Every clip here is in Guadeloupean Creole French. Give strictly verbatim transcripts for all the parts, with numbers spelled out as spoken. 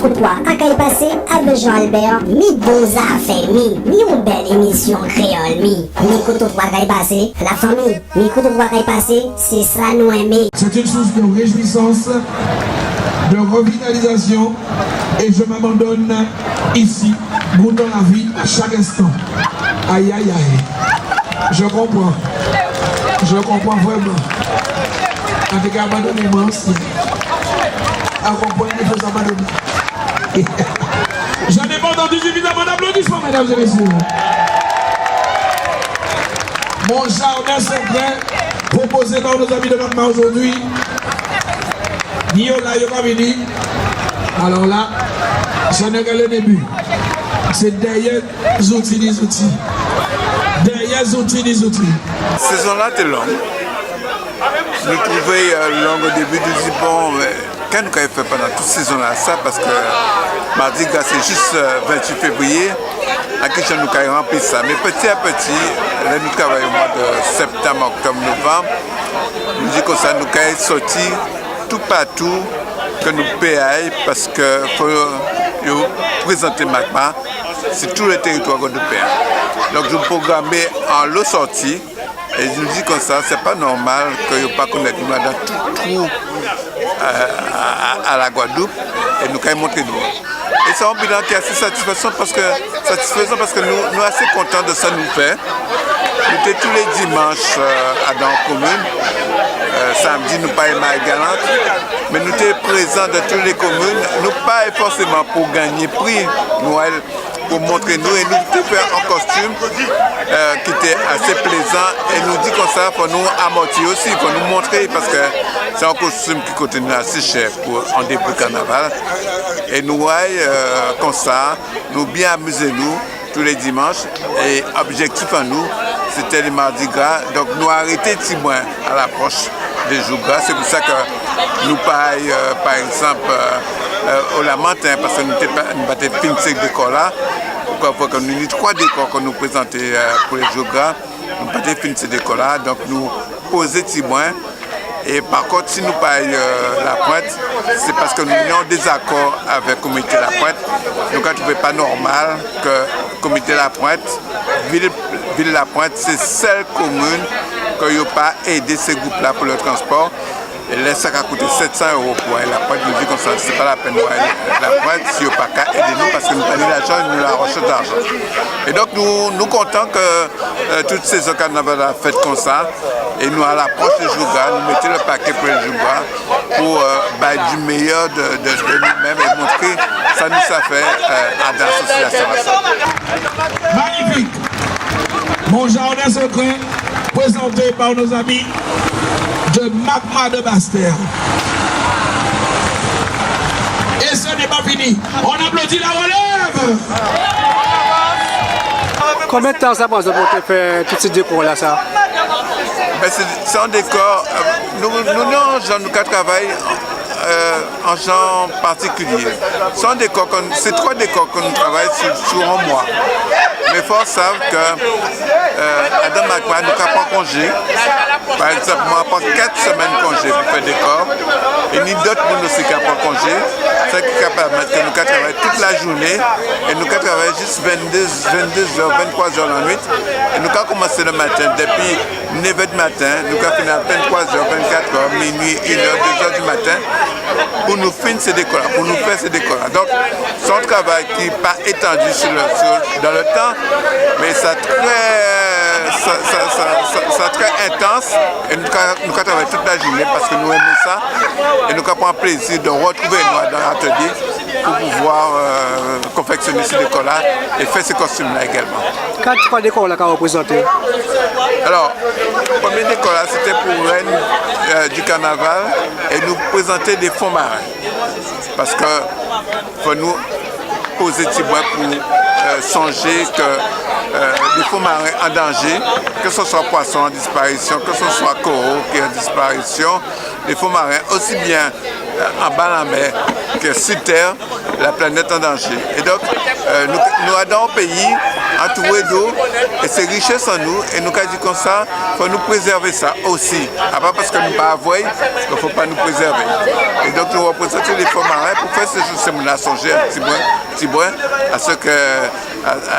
Mikrotrotwa a kay pasé avè Jean Albert, mi bon zafè, mi, mi on bèl émisyon kréyòl, mi. Mikrotrotwa a kay pasé, lafanmi, Mikrotrotwa a kay pasé, sé sa nou enmé. C'est une source de réjouissance, de revitalisation, et je m'abandonne ici, goûtant la vie à chaque instant. Aïe, aïe, aïe. Je comprends. Je comprends vraiment. Avec abandonnement aussi. À comprendre qu'il faut s'abandonner. Je n'ai pas entendu suffisamment d'applaudissements, mesdames et messieurs. Mon jardin secret, proposé par nos amis de Makma aujourd'hui. Ni yo la, yo pa vini. Alors là, ce n'est que le début. C'est derrière zouti, ni zouti. Derrière zouti, ni zouti. Sézon-la té long. Nou twouvé, euh, long o débi, nou di, bon, mé ka nou kay fè pandan tout sézon-lasa, paskè Mardi Gra sé jis, euh, ventuit févriyé, a ki jan nou kay ranpli sa. Mé piti a piti, lè nou travay o mwa dè sèptanm, òktòb, novanm, nou di konsa nou kay sòti toupatou kè nou pé ay, paskè fò yo prézanté Makma si tout lè téritwa gwadloupéyen. Donk nou pwogramé anlo sòti, é nou di konsa, sé pa nòmal kè yo pa konnèt nou adan tout twou, euh, a, a, a la Gwadloup, é nou kay montré nou. É sé on bilan ki asé satisfézan paskè, satisfézan paskè nou, nou asé kontan dè sa nou fè. Nou té tou lé dimanch, euh, adan komin. Euh, sanmdi, nou pa ay Marigalant. Mé nou té prézan dan tout lé komin. Nou pa ay fòséman pou gannyé pri. Nou ay pou montré nou, é nou té fè on kostim, euh, ki té asé plézan, é nou di konsa, fò nou amòti osi, fò nou montré, paskè sé on kostim ki kouté nou asé chè pou on débi kannaval. É nou wè, euh, konsa, nou byen amizé nou tou lé dimanch, é objèktif an nou, sé té lé Mardi Gra, donk nou arété tibwen a lapwòch dé jou gra. Sé pou sa kè nou pa ay, euh, pa ègzanp, euh, euh, o Lamanten, paskè nou té pa, nou pa té fin sé dékò-la. Ou ka vwè kè nou ni twa dékò kè nou prézanté, euh, pou lé jou gra. Nou pa té fin sé dékò-la, donk nou pozé tibwen. É pa kont, si nou pa ay, euh, Lapwent, sé paskè nou ni on dézakò avèk komité Lapwent. Nou ka twouvé pa nòmal kè komité Lapwent, vil, vil Lapwent, sé sèl komin kè yo pa édé sé gwoup-la pou lè transpò. É lè sa ka kouté sèt san éwo pou ay Lapwent, nou di konsa, sé pa lapenn nou ay Lapwent si yo pa ka édé nou, paskè nou pa ni lajan, nou la rèchèch lajan. É donk nou, nou kontan kè, euh, tout sézon kannaval-la fèt konsa. É nou, a lapwòch dé jou gra, nou mété lè pakè pou lé jou gra, pou, euh, bay di méyè dè, dè, dè nou menm é montré sa nou sa fè, euh, adan asosiasion-lasa. Magnifique. Mon jardin secret, présenté par nos amis de Makma de Basse-Terre. Et ce n'est pas fini. On applaudit la relève. Konbyen tan sa pran zòt pou té fè tout sé dékò-lasa? Ben, sé, sé on dékò, euh, nou, nou, nou, jan nou ka travay, euh, on jan patikilyé. Sé on dékò kè, sé twa dékò kè nou travay si, si on mwa. Mé fò sav kè, euh, adan Makma, nou ka pran konjé. Pa ègzanp, mwen, pran kat sèmèn konjé pou fè dékò. É ni dòt moun osi ki ka pran konjé. Sa ki ka pèmèt kè nou ka travay tout lajouné. É nou ka travay jis venndé, venndé zè, venntwa zè lannuit. É nou ka koumansé lè maten, dépi nèvè di maten, nou ka fini a venntwa zè, vennkatrè, minui, inè, dézè di maten, pou nou fin sé dékò-la, pou nou fè sé dékò-la. Donk, sé on travay ki pa étandi si lè, si, dan lè tan, mé sa trè, sa, sa trè entans, é nou ka, nou ka travay tout lajouné paskè nou enmé sa, é nou ka pran plézi dè rètwouvé nou dan latélyé pou pouvwa, euh, konfèksioné sé dékò-la é fè sé kostim-la égalman. Kat twa dékò-la ka rèprézanté? Alò, prèmyé dékò-la, sé té pou rèn, euh, di kannaval, é nou prézanté dé fon maren. Paskè fò nou pozé tibwen pou, euh, sonjé kè, euh, dé fon maren an danjé, kè sé swa pwason an disparision, kè sé swa koro ki an disparision, dé fon maren osi byen, euh, anba lanmè kè si tè. la planèt an danjé. É donk, euh, nou, nou adan on péyi antouré dlo, é sé richès an nou, é nou ka di konsa, fò nou prézèvé sa osi. A pa paskè nou pa vwè'y, mé fò pa nou prézèvé. É donk, nou réprézanté lé fon maren pou fè sé, sé moun-la sonjé on ti bren, ti bren, a sé ke a, a,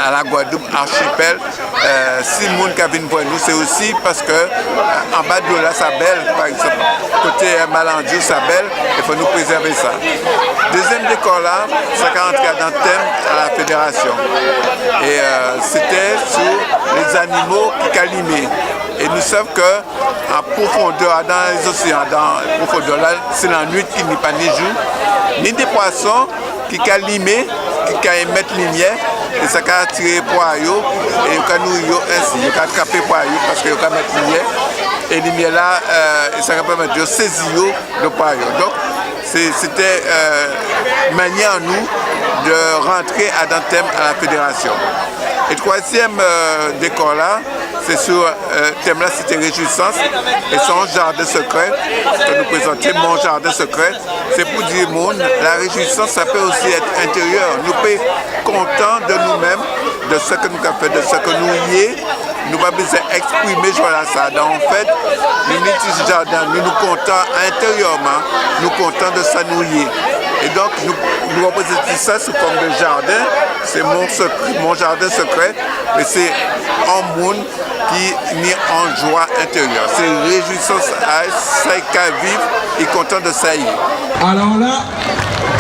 a la Gwadloup, archipel, euh, si moun ka vin vwè nou, sé osi paskè, euh, anba dlo-la, sa bel, pa egzanp, koté, euh, Malandjou, sa bel, é fò nou prézèvé sa. Dézièm dékor-la, sa ka rantré adan tem a la fédérasion. É, euh, sé té sou lé zannimo ki ka limé. É nou sav ke an pwofondè, adan lé zoséan, adan pwofondè-la, sé lannuit ki ni, pa ni jou, ni dé pwason ki ka limé, ki ka émet limiè, é sa ka atiré pwa yo, é yo ka nouri yo ensi, yo ka trapé pwa yo paskè yo ka met limiè, é limiè-la, euh, é sa ka pèmet yo sézi yo, dé pwa yo. Donk, sé, sé té, euh, manniè an nou dè rantré adan tem a la fédérasion. É twazièm, euh, dékor-la, sé sou, euh, tem-la, sé té réjwisans, é sé on jaden sekré ke nou prézanté, mon jaden sekré. Sé pou di moun, la réjwisans, sa pé osi et entériè. Nou pé kontan dè nou menm, dè sa ke nou ka fè, dè sa ke nou yé. Nou pa bizwen eksprimé jwa-lasa dan on fet. Nou ni ti jaden, nou, nou kontan entérièman, nou kontan dè sa nou yé. É donk, nou, nou réprézanté sa sou fòm dè jaden. Sé mon sekré, mon jaden sekré. Mé sé on moun ki ni on jwa entériè. Sé réjwisans a'y, sa i ka viv, i kontan dè sa i yé. Alò la,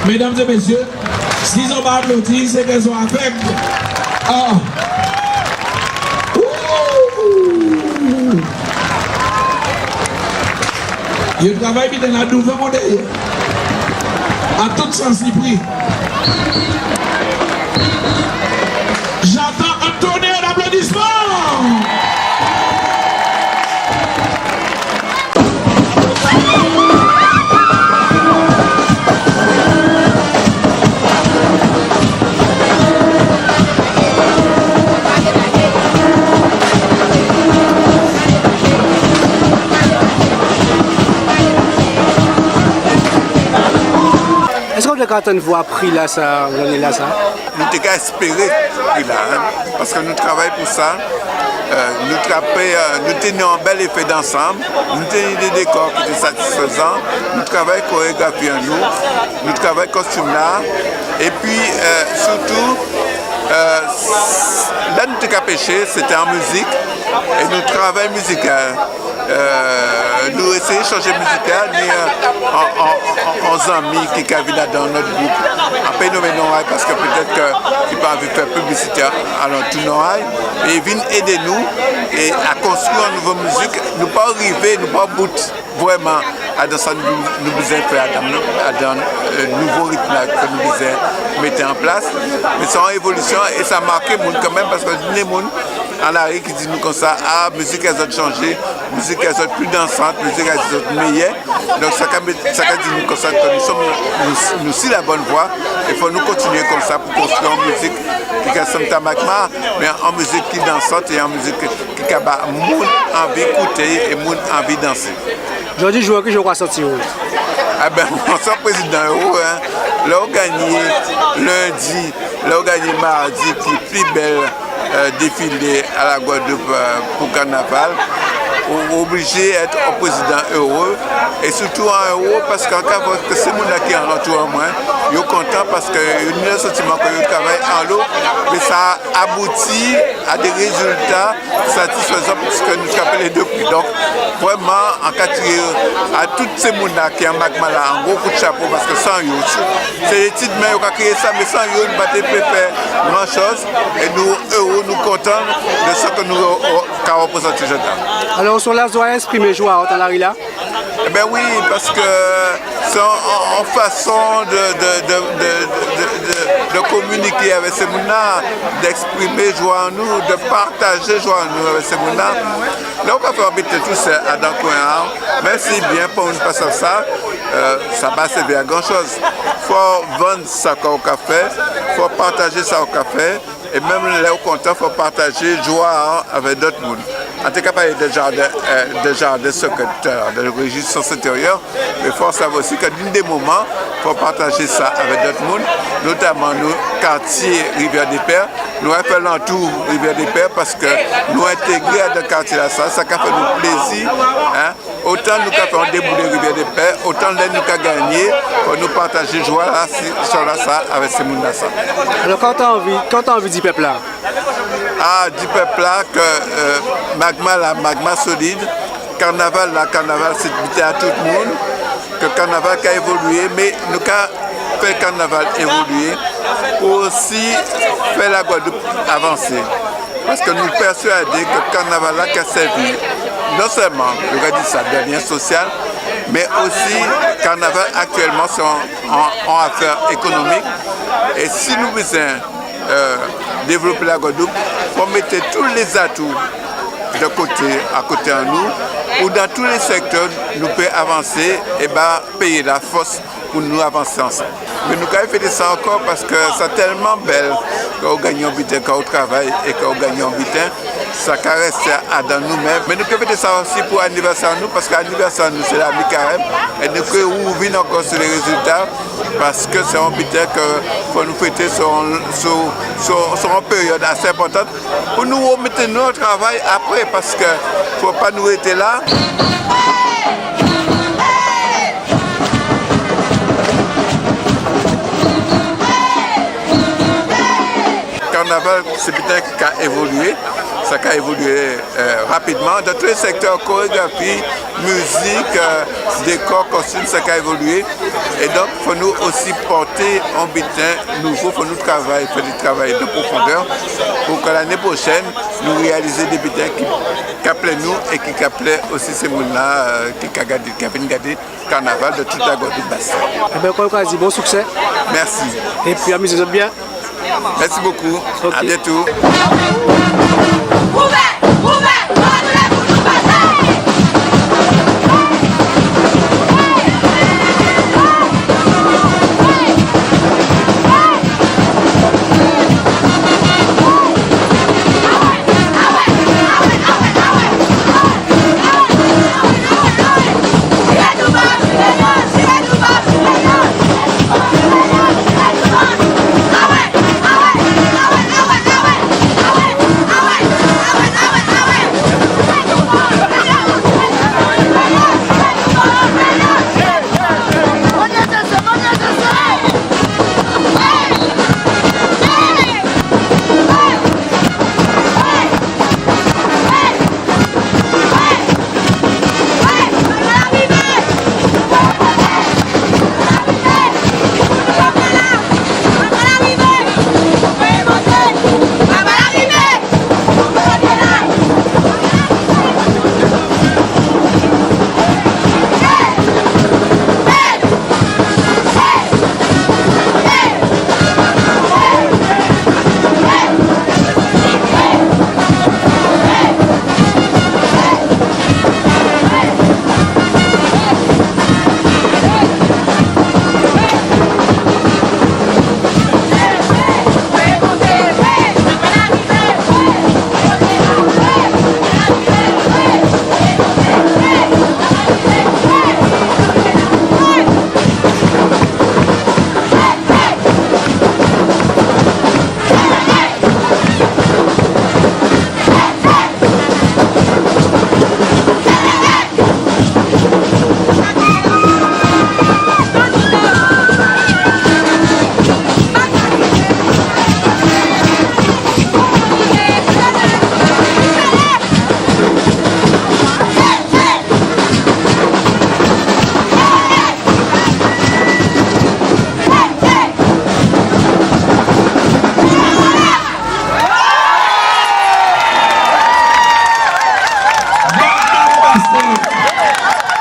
medam é mésié, si zò pa aplodi, sé ke zò aveg. Ah. Ouh. Yo travay biten-la douvan, mon dèyè. A tout sans li pri. J'entends un tonnerre d'applaudissements. Eske ou té ka atann vou a pri-lasa, lanné-lasa? Nou té ka espéré pri-la, en, paskè nou travay pou sa. Euh, nou trapé, euh, nou té ni on bel éfé d'ansanm, nou té ni dé dékor ki té satisfézan, nou travay korégrafi an nou, nou travay kostim-la, épi, euh, sitou, euh, s-, la nou té ka péché, sé té an mizik, é nou travay mizik-la. Euh, nou éséyé chanjé mizik-la, ni, euh, on, on, on, on zanmi ki ka vin adan not gwoup. An pé nonmen non a'y paskè pétet ke i pa anvi fè piblisité alantou non a'y. É i vin édé nou é a konstwi on nouvo mizik. Nou pa rivé, nou pa bout vréman adan sa nou, nou bizwen fè adan, adan, euh, nouvo ritm-la ke nou bizwen mété an plas. Mé sé on évolision é sa maké moun kanmenm paskè ni moun an lari ki di nou konsa, a, mizik a zot chanjé, mizik a zot pli dansant, mizik a zot méyè. Donk sa ka mèt, sa ka di nou konsa ke nou sòm, nou, nou si la bòn vwa, é fò nou kontinié konsa pou konstwi on mizik ki ka sanm ta makma, mé on mizik ki dansant é on mizik ki ka ba moun anvi kouté é moun anvi dansé. Jòdi jou-a, ki jan ou ka santi'w? Eben, an san prézidan éwo, en. Lè ou gannyé lendi, lè ou gannyé madi ki pli bel, euh, défilé a la Gwadloup, euh, pou kannaval, ou oblijé et on prézidan éré, é sitou on éwo paskè an ka vwè ke sé moun-la ki alantou an mwen, yo kontan paskè yo ni le santiman ke yo travay anlo, mé sa abouti a dé rézilta satisfézan, piske nou trapé lé dé pri. Donk, vréman, an ka tiré a tout sé moun-la ki an makma-la on gwo kout chapo, paske san yo, sé, sé lé ti men yo ka kréyé sa, mé san yo, nou pa té pé fè gran choz, é nou éré, nou kontan dè sa ke nou, euh, ka réprézanté jòdi-la. Alò, ou sòti la, ou ka èksprimé jwa a'w an lari-la? Eben wi, paske sé on, on, on fason dè, dè, dè kominiké avèk sé moun-la, dè èksprimé jwa nou, dè patajé jwa nou avèk sé moun-la. Lè ou ka fè on biten tousel adan kwen a'w, menm si byen pon moun pa sav sa, euh, sa pa sèvi a gran choz. Fò vann sa ke ou ka fè, fò patajé sa ou ka fè, é menm lè ou kontan, fò patajé jwa a'w avèk dot moun. An té ka palé dè jaden, euh, dè jaden sékrè, dè rejistans entéryè, mé fò sav osi ke ni dé moman, fò patajé sa avèk dòt moun, notaman nou, katyé Rivière des Pères, nou ay fè lantou Rivière des Pères, paske nou entégré adan katyé-lasa, sa ka fè nou plézi, en. Otan nou ka fè on déboulé Rivière des Pères, otan lè nou ka gannyé, fò nou patajé jwa-la, si, sa-lasa, avèk sé moun-lasa. Alò, ka ou té anvi, ka ou té anvi di pèp-la ? A, di pèp-la ke, euh, Magma la, Magma solid, kannaval la, kannaval sé biten a tout moun, ke kannaval ka évoliyé, mé nou ka fè kannaval évoliyé pou osi fè Lagwadloup avansé. Paske nou pèswadé ke kannaval-la ka sèvi non sèlman, nou ka di sa, dè lyen sosyal, mé osi kannaval aktyèlman sé on, on, on afè ékonomik. É si nou bizwen euh, dévlopé Lagwadloup, fò mété tout lé zatou dè koté, a koté an nou, pou dan tout lé sèktè, nou pé avansé, é ba péyi-la fòs pou nou avansé ansanm. Mé nou ka répété sa ankò, paske sa tèlman bèl, ke ou gannyé on biten, ke ou travay, é ke ou gannyé on biten, sa ka rèsté adan nou menm. Mé nou ké fété sa osi pou anivèsè nou, paske anivèsè nou, sé la mi-karèm, é nou ké wouvin ankò sou lé rézilta, paske sé on biten ke fò nou fété sou, sou, sou, sou on péryòd asé enpòtan, pou nou rèmèt nou o travay apré, paske fò pa nou rété la. Kannaval, sé biten ki ka évoliyé, sa ka évoliyé, euh, rapidman, dan tout lé sèktè, korégrafi, mizik, euh, dékò, kostim, sa ka évoliyé. É donk, fò nou osi pòté on biten nouvo, fò nou travay, fò nou travay de pwofondè, pou ke lanné pwochèn, nou réyalizé dé biten ki, ki ka plè nou é ki ka plè osi sé moun-la, euh, ki ka gadé, ki ka vin gadé kannaval de tout la Guadeloupe Basse. Ében, kon nou ka di, bon siksè. Mèsi. Épi, amizé zòt byen. Merci beaucoup. Ok. À bientôt.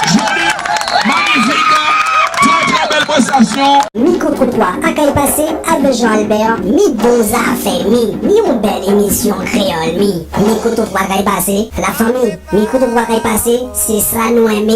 Joli, magnifique, très, très belle prestation. Mikrotrotwa a kay pasé avè Jean Albert, mi bon zafè, mi, mi on bèl émisyon kréyòl, mi. Mikrotrotwa a kay pasé, lafanmi, Mikrotrotwa a kay pasé, sé sa nou enmé.